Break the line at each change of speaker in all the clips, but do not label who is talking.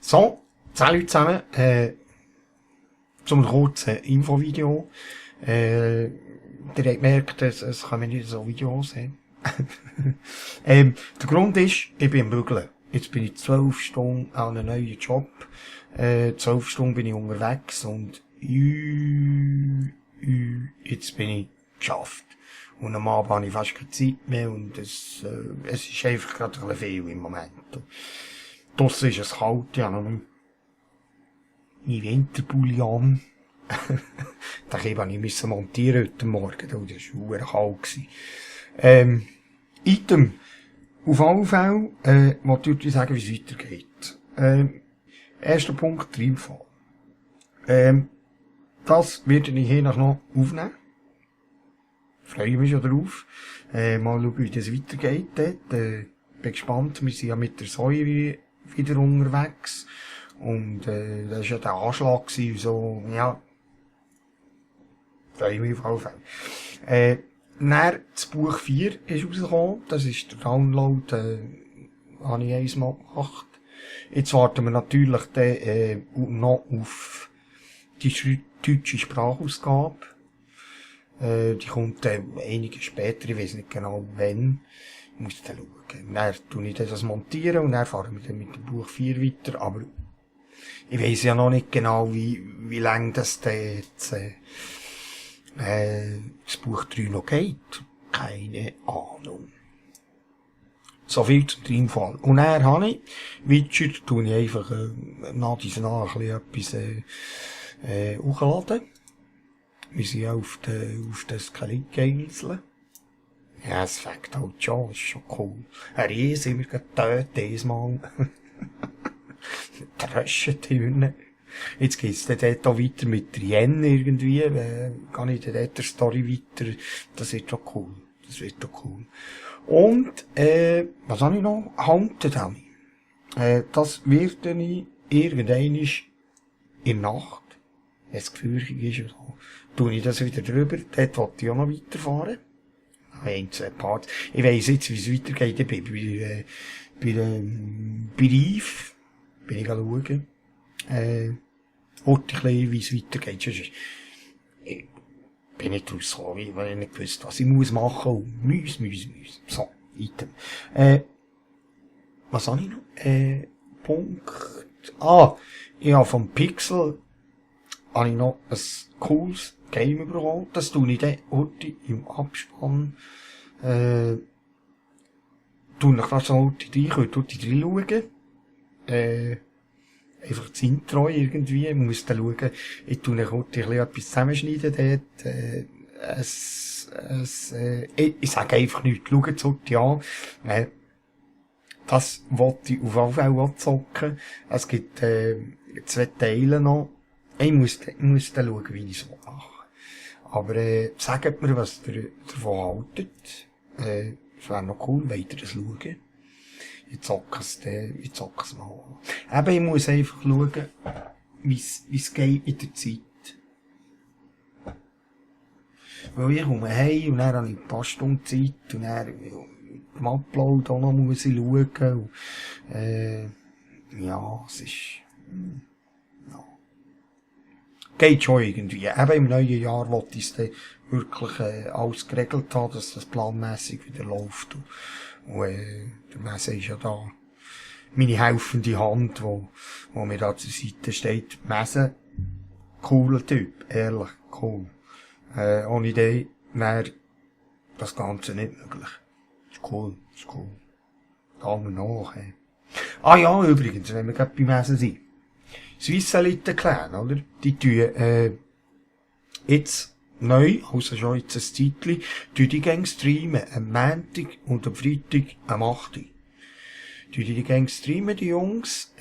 So, salut zusammen, zum kurzen Infovideo. Ihr habt gemerkt, es kommen nicht so Videos. Der Grund ist, ich bin am Bügeln. Jetzt bin ich 12 Stunden an einem neuen Job. 12 Stunden bin ich unterwegs und jetzt bin ich geschafft. Und am Abend habe ich fast keine Zeit mehr und es ist einfach gerade ein bisschen viel im Moment. Draussen ist es kalt, ich habe noch mein Winterpulli an. Den musste ich montieren heute Morgen, das war verdammt kalt. Item. Auf alle Fälle, wollte ich sagen, wie es weitergeht. Erster Punkt, Triumphal. Das werde ich hier noch aufnehmen. Freue mich schon drauf. Mal schauen, wie das weitergeht dort. Bin gespannt, wir sind ja mit der Säure wieder unterwegs. Und, das war ja der Anschlag und so, ja. Freue mich auf alle Fälle. Dann, das Buch 4 ist rausgekommen. Das ist der Download, habe ich einmal gemacht. Jetzt warten wir natürlich noch auf die deutsche Sprachausgabe. Die kommt einige später, ich weiss nicht genau wann. Ich muss dann schauen. Dann tue ich das montieren und dann fahren wir dann mit dem Buch 4 weiter. Aber ich weiss ja noch nicht genau, wie lang das jetzt das Buch 3 noch geht. Keine Ahnung. So viel zum Triumphal. Und dann habe ich, Witcher, tue ich einfach nach diesem ein bisschen etwas hochladen. Wir sind ja auf den Skelett-Insel. Ja, es fängt halt schon, ist schon cool. Ein Riesen, wir getötet, diesmal. Tröschentüren. Jetzt geht's dann dort auch weiter mit Trienne irgendwie. Gehe ich dann dort der Story weiter. Das wird doch cool. Das wird doch cool. Und, was habe ich noch? Haunted Dummy. Das werde ich irgendwann in der Nacht, wenn es gefürchtig ist oder so, tue ich das wieder drüber. Dort wollte ich auch noch weiterfahren. Ein, zwei Parts. Ich weiss jetzt, wie es weitergeht. Ich bin bei Reif. Bin ich schauen. Wollte ich ein bisschen, wie es weitergeht. Sonst bin ich rausgekommen, weil ich nicht gewusst, was ich muss machen. Und Müs. So, Item. Was habe ich noch? Punkt. Ich habe vom Pixel habe ich noch ein cooles Game bekommen. Das tue ich dann heute im Abspann. Tue ich das so heute rein, könnt ihr reinschauen. Einfach das Intro irgendwie, ich muss dann schauen, ich tue euch heute etwas zusammenschneiden dort, ich sage einfach nichts, schaut es heute an, das wollte ich auf jeden Fall auch zocken, es gibt, 2 Teile noch, ich muss dann schauen, wie ich es mache. Aber, sagt mir, was ihr davon haltet, es wäre noch cool, wollt ihr das schauen? Ich zocke es mal an. Eben, ich muss einfach schauen, wie es geht mit der Zeit. Weil ich komme heim und dann habe ich ein paar Stunden Zeit und dann beim Upload auch noch muss ich schauen. Und, ja, es ist, ja. Geht schon irgendwie. Eben im neuen Jahr wollte ich es dann wirklich alles geregelt haben, dass das planmässig wieder läuft. Und der Messe ist ja da meine helfende Hand, wo mir da zur Seite steht. Messe, cooler Typ, ehrlich, cool. Ohne den wäre das Ganze nicht möglich. Ist cool. Daumen nach, hey. Ah ja, übrigens, wenn wir gerade beim Messe sind. Swisselite Clan, oder? Die tun, jetzt neu, also schon jetzt ein Zeitchen, die Gang streamen, am Montag und am Freitag am 8. Die Gang streamen, die Jungs,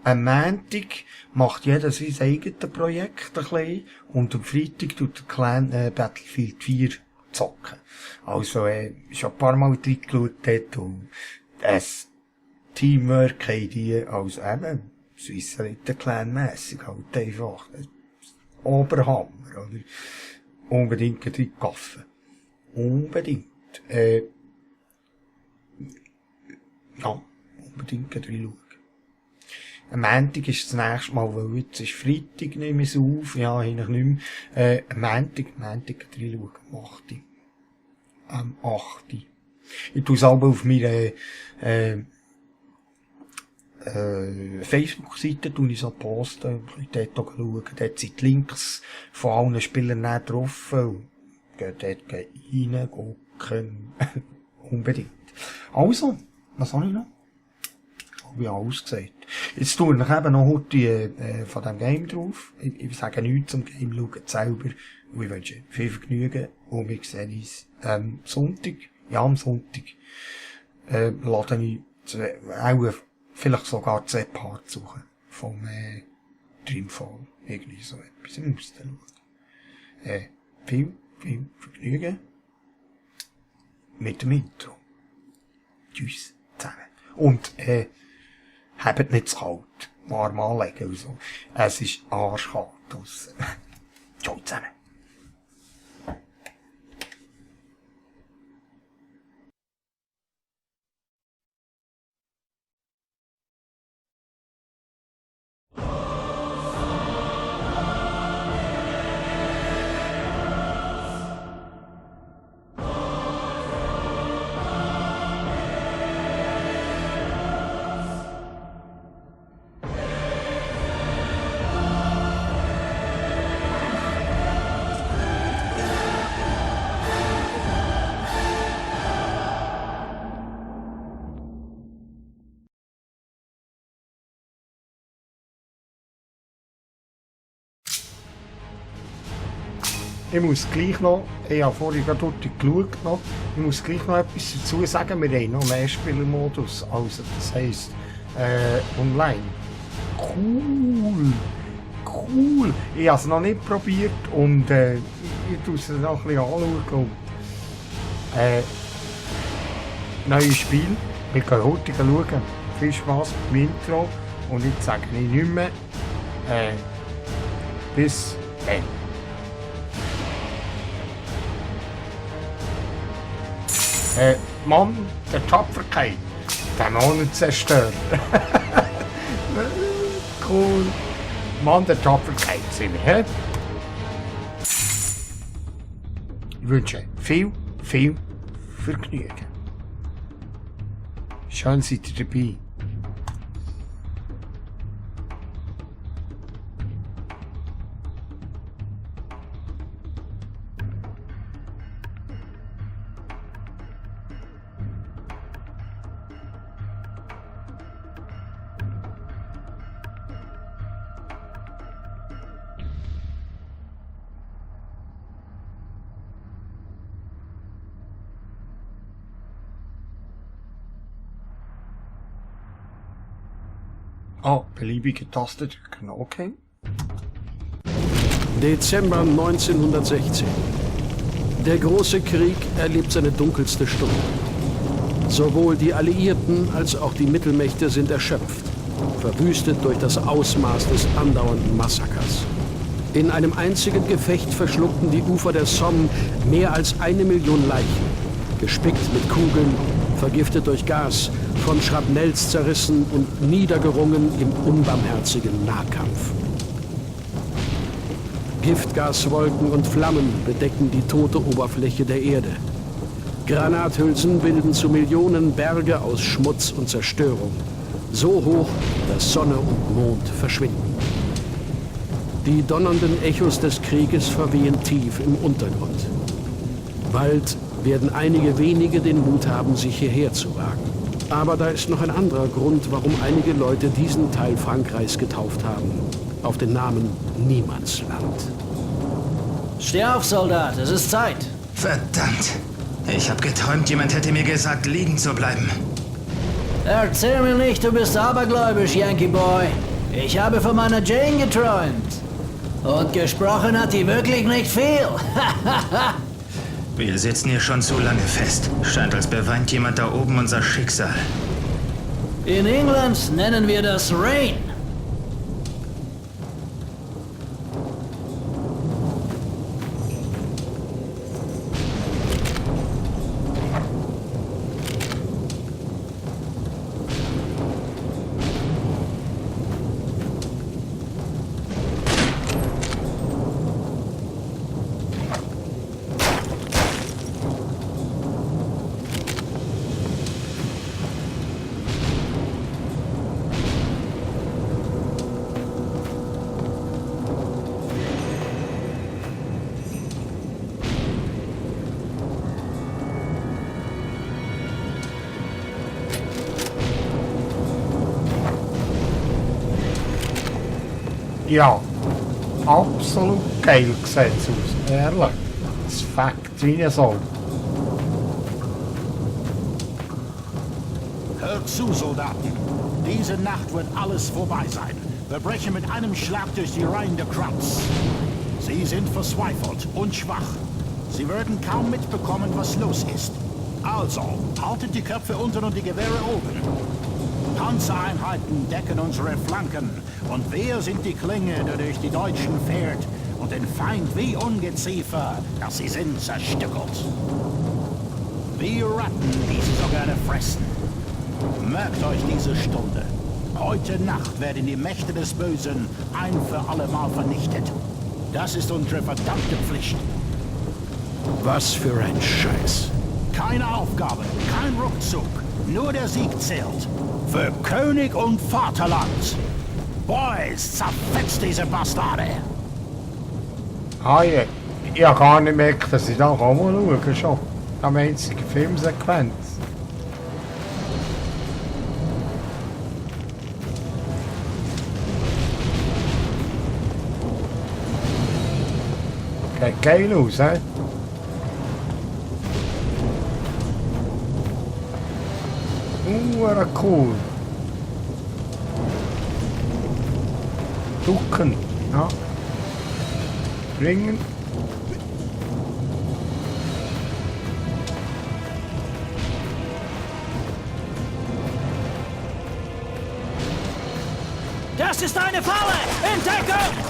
am Montag macht jeder sein eigenes Projekt ein bisschen, und am Freitag tut der Clan, Battlefield 4 zocken. Also, schon ein paar Mal reingeschaut dort, und das Teamwork haben die, also eben, Swisselite Clan-mässig halt einfach. Oberhammer, oder? Unbedingt reingaffen. Unbedingt. Ja, unbedingt reinschauen. Am Montag ist das nächste Mal, weil jetzt ist Freitag, nehme ich es auf, ja, eigentlich nicht mehr. Am Montag reinschauen, am 8. Am 8. Ich tue es aber auf meiner, Facebook-Seite tue ich so posten, dort auch schauen, dort sind die Links von allen Spielern nicht drauf, geht dort rein, gucken, unbedingt. Also, was habe ich noch? Habe ich alles gesagt. Jetzt tue ich eben noch heute, von dem Game drauf. Ich sage nichts zum Game, schaut selber, und ich wünsche viel Vergnügen, und wir sehen uns, Sonntag, ja, am Sonntag, lade ich auch vielleicht sogar 2 Parts suchen vom Dreamfall. Irgendwie so etwas. Ich muss dann schauen. Viel Vergnügen mit dem Intro. Tschüss zusammen. Und habt nicht zu kalt. Warm anlegen und so. Es ist arschkalt draussen. Ciao zusammen. Ich muss gleich noch, ich habe vorhin gerade dort geschaut noch, ich muss gleich noch etwas dazu sagen, wir haben noch einen Mehrspielermodus, also das heisst, online. Cool! Ich habe es noch nicht probiert und ich tue es noch ein bisschen anschauen. Neues Spiel, wir gehen heute schauen. Viel Spaß beim Intro und jetzt sage ich nicht mehr, bis dann. Mann der Tapferkeit, Dämonen zerstört. Cool. Mann der Tapferkeit sind wir, hä? Ich wünsche viel Vergnügen. Schön seid ihr dabei. Beliebige Taste drücken, okay.
Dezember 1916. Der große Krieg erlebt seine dunkelste Stunde. Sowohl die Alliierten als auch die Mittelmächte sind erschöpft, verwüstet durch das Ausmaß des andauernden Massakers. In einem einzigen Gefecht verschluckten die Ufer der Somme mehr als 1 Million Leichen, gespickt mit Kugeln, vergiftet durch Gas, von Schrapnells zerrissen und niedergerungen im unbarmherzigen Nahkampf. Giftgaswolken und Flammen bedecken die tote Oberfläche der Erde. Granathülsen bilden zu Millionen Berge aus Schmutz und Zerstörung, so hoch, dass Sonne und Mond verschwinden. Die donnernden Echos des Krieges verwehen tief im Untergrund. Bald werden einige wenige den Mut haben, sich hierher zu wagen. Aber da ist noch ein anderer Grund, warum einige Leute diesen Teil Frankreichs getauft haben. Auf den Namen Niemandsland.
Steh auf, Soldat, es ist Zeit.
Verdammt. Ich habe geträumt, jemand hätte mir gesagt, liegen zu bleiben.
Erzähl mir nicht, du bist abergläubisch, Yankee Boy. Ich habe von meiner Jane geträumt. Und gesprochen hat die wirklich nicht viel.
Wir sitzen hier schon zu lange fest. Scheint, als beweint jemand da oben unser Schicksal.
In England nennen wir das Rain.
Ja, absolut geil sieht es aus, ehrlich. Es fängt wie eine Sau.
Hört zu, Soldaten. Diese Nacht wird alles vorbei sein. Wir brechen mit einem Schlag durch die Reihen der Krauts. Sie sind verzweifelt und schwach. Sie werden kaum mitbekommen, was los ist. Also, haltet die Köpfe unten und die Gewehre oben. Panzereinheiten decken unsere Flanken und wir sind die Klinge, die durch die Deutschen fährt und den Feind wie Ungeziefer, das sie sind, zerstückelt. Wie Ratten, die sie so gerne fressen. Merkt euch diese Stunde. Heute Nacht werden die Mächte des Bösen ein für alle Mal vernichtet. Das ist unsere verdammte Pflicht.
Was für ein Scheiß.
Keine Aufgabe, kein Rückzug. Nur der Sieg zählt. Für König und Vaterland. Boys, zerfetzt diese Bastarde.
Ah je, ich habe gar nicht gemerkt, dass ich da auch mal schauen schon. Am einzigen Filmsequenz. Geht geil aus, hä? Cool. Ducken, ja. Bringen.
Das ist eine Falle! In Deckung!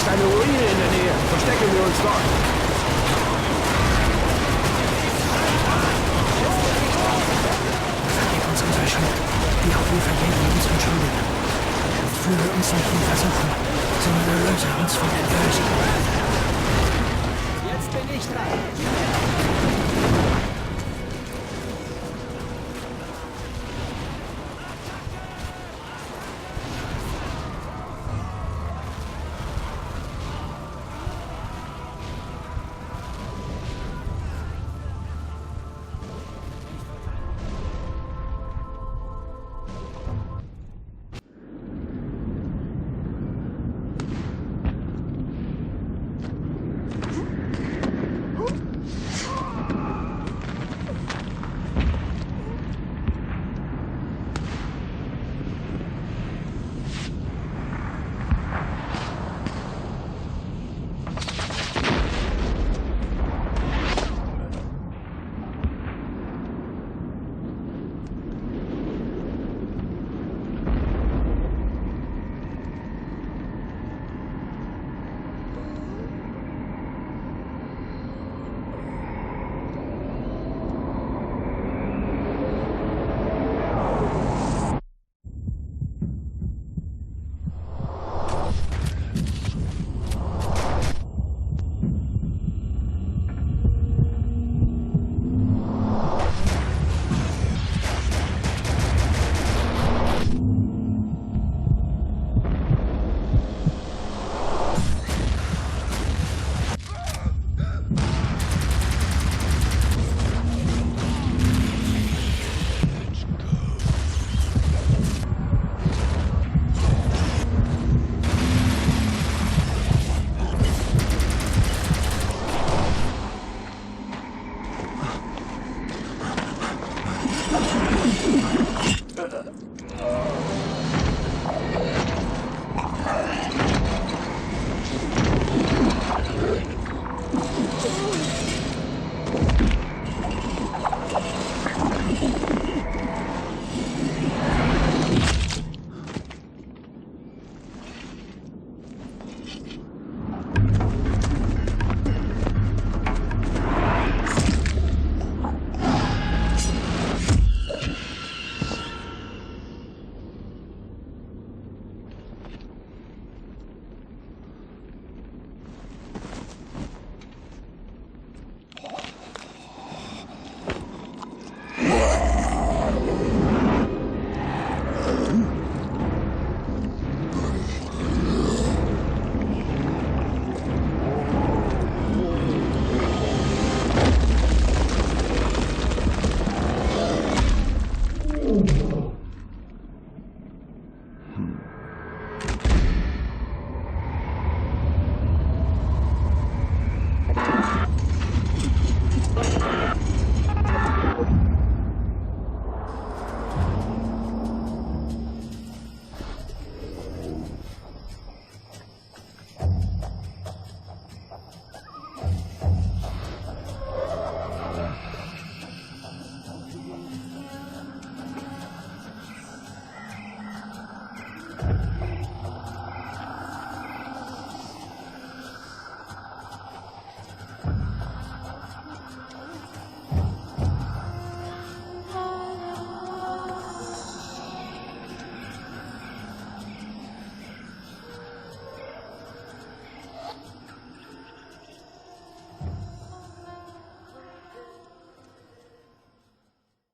Eine Ruine in der Nähe. Verstecken wir uns dort.
Vergib uns unsere Schuld. Die Hoffnung vergeben wir uns entschuldigen. Führe uns nicht in Versuchung, sondern erlöse uns von den Bösen.
Jetzt bin ich dran.